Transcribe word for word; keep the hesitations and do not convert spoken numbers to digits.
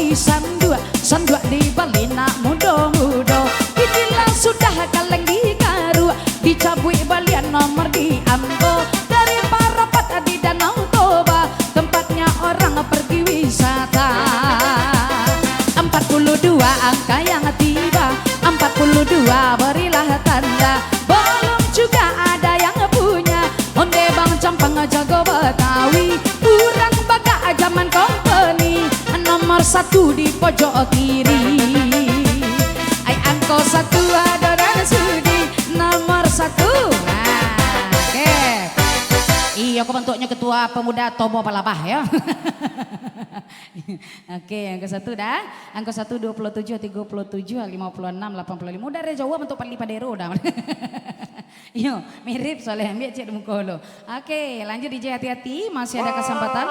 Sanduak, sanduak dibali nak mudo-mudo. Inilah sudah kaleng digaruak, dicabuik balian nomor di ambo. Dari Parapat di Danau Toba, tempatnya orang pergi wisata. Empat puluh dua angka yang tiba, empat puluh dua berilah tanda. Belum juga ada yang punya. Onde Bang Campang jago Betawi, urang bagak zaman kompeni. Nomor satu di pojok kiri. Ai angko satu ado dan sudi. Nomor satu. Nah, oke. Iyo, ko bantuaknyo ketua pemuda Toba Palabah, yo. Oke, angko satu dah. Angko satu, dua puluh tujuh, tiga puluh tujuh, lima puluh enam, lapan puluh lima. Udah ado jawab untuk Padli Padero dah. Iyo, mirip soalnyo, ambiak cek di muko dulu. Oke, lanjut D J, hati-hati, masih ada kesempatan.